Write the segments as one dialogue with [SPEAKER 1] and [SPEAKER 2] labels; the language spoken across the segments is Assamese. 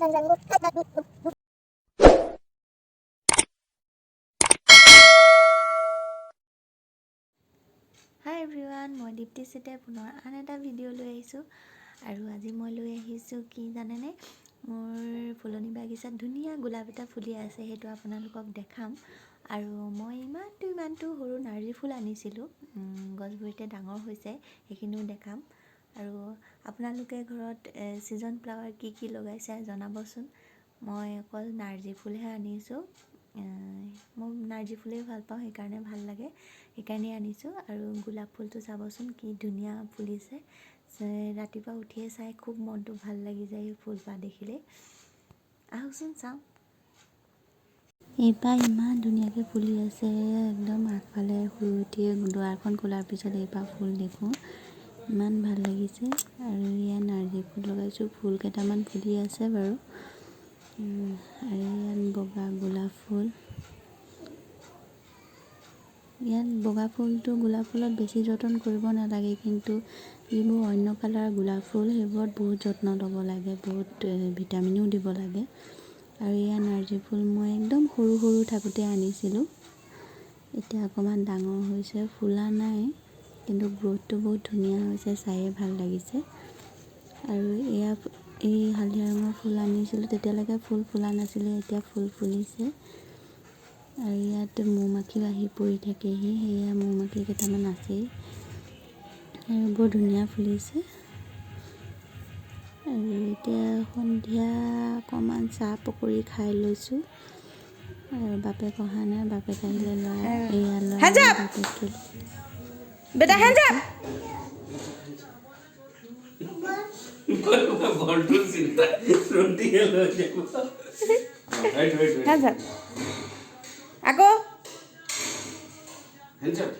[SPEAKER 1] হাই এভৰিৱান, মই দীপ্তি চেতিয়াই পুনৰ আন এটা ভিডিঅ' লৈ আহিছোঁ। আৰু আজি মই লৈ আহিছোঁ কি জানেনে? মোৰ ফুলনি বাগিচাত ধুনীয়া গোলাপ এটা ফুলি আছে, সেইটো আপোনালোকক দেখাম। আৰু মই ইমানটো ইমানটো সৰু নাৰ্জী ফুল আনিছিলোঁ, গছবোৰ এতিয়া ডাঙৰ হৈছে, সেইখিনিও দেখাম। আৰু আপোনালোকে ঘৰত ছিজন ফ্লাৱাৰ কি কি লগাইছে জনাবচোন। মই অকল নাৰ্জী ফুলহে আনিছোঁ। মই নাৰ্জী ফুলেই ভাল পাওঁ, সেইকাৰণে ভাল লাগে, সেইকাৰণেই আনিছোঁ। আৰু গোলাপ ফুলটো চাবচোন কি ধুনীয়া ফুলিছে। ৰাতিপুৱা উঠিয়ে চাই খুব মনটো ভাল লাগি যায় এই ফুলপাহ দেখিলেই। আহকচোন চাওঁ। এইপাহ ইমান ধুনীয়াকৈ ফুলি আছে, একদম আগফালে শুই উঠিয়ে দুৱাৰখন খোলাৰ পিছত এইপাহ ফুল দেখোঁ, ইমান ভাল লাগিছে। আৰু ইয়াত নাৰ্জী ফুল লগাইছোঁ, ফুল কেইটামান ফুলি আছে বাৰু। আৰু ইয়াত বগা গোলাপ ফুল, ইয়াত বগা ফুলটো গোলাপ ফুলত বেছি যতন কৰিব নালাগে, কিন্তু যিবোৰ অন্য কালাৰৰ গোলাপ ফুল সেইবোৰত বহুত যত্ন ল'ব লাগে, বহুত ভিটামিনো দিব লাগে। আৰু এয়া নাৰ্জী ফুল মই একদম সৰু সৰু থাকোঁতে আনিছিলোঁ, এতিয়া অকণমান ডাঙৰ হৈছে, ফুলা নাই কিন্তু গ্ৰ'থটো বহুত ধুনীয়া হৈছে, চায়ে ভাল লাগিছে। আৰু এয়া এই হালধীয়া ৰঙৰ ফুল আনিছিলোঁ, তেতিয়ালৈকে ফুল ফুলা নাছিলে, এতিয়া ফুল ফুলিছে। আৰু ইয়াত মৌ মাখিও আহি পৰি থাকেহি, সেয়া মৌ মাখি কেইটামান আছেই। আৰু বৰ ধুনীয়া ফুলিছে। আৰু এতিয়া সন্ধিয়া অকণমান চাহ পকৰি খাই লৈছোঁ। আৰু বাপেক অহা নাই, বাপেক আহিলে ল'ৰা এয়া ল'ৰা
[SPEAKER 2] Hands up!
[SPEAKER 1] বাপেক খেলি।
[SPEAKER 2] বেটা, hands up!
[SPEAKER 3] বলটো চিন্তা ৰন্টিয়ে লৈ যাব। Wait, wait, wait.
[SPEAKER 2] Hands up! আকৌ।
[SPEAKER 3] Hands up.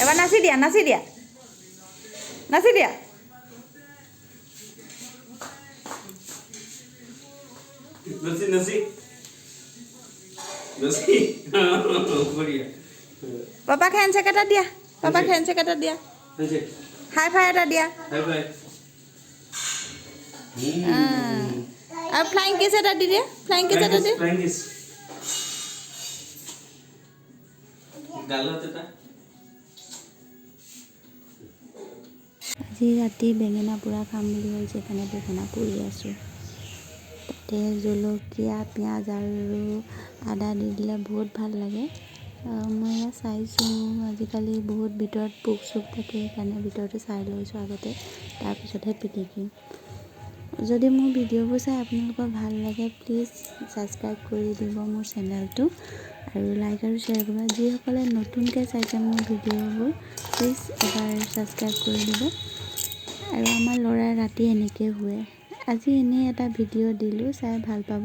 [SPEAKER 2] এবাৰ নাচি দিয়া, নাচি দিয়া, নাচি দিয়া।
[SPEAKER 3] নাচি নাচি নাচি, বঢ়িয়া।
[SPEAKER 2] পাপাক হেণ্ডশ্বেক এটা দিয়া, পাপাক হেণ্ডশ্বেক এটা দিয়া।
[SPEAKER 3] Handshake.
[SPEAKER 2] হাই ফাই এটা দিয়া।
[SPEAKER 3] Hi fi.
[SPEAKER 2] আৰু ফ্লাইং কিছ এটা দি দিয়া, ফ্লাইং কিছ এটা দিয়া।
[SPEAKER 3] ফ্লাইং কিছ গালত এটা।
[SPEAKER 1] আজি ৰাতি বেঙেনা পোৰা খাম বুলি ভাবিছোঁ, সেইকাৰণে বেঙেনা পুৰি আছোঁ। তাতে জলকীয়া, পিঁয়াজ আৰু আদা দি দিলে বহুত ভাল লাগে। মই এয়া চাইছোঁ, আজিকালি বহুত ভিতৰত পোক চোক থাকে, সেইকাৰণে ভিতৰতে চাই লৈছোঁ আগতে, তাৰপিছতহে পিটিকিম। যদি মোৰ ভিডিঅ'বোৰ চাই আপোনালোকৰ ভাল লাগে, প্লিজ ছাবস্ক্ৰাইব কৰি দিব মোৰ চেনেলটো আৰু লাইক আৰু শ্বেয়াৰ কৰিব। যিসকলে নতুনকৈ চাইছে মোৰ ভিডিঅ'বোৰ, প্লিজ এবাৰ ছাবস্ক্ৰাইব কৰি দিব। আৰু আমাৰ ল'ৰাই ৰাতি এনেকৈ শুৱে। আজি এনেই এটা ভিডিঅ' দিলোঁ, চাই ভাল পাব।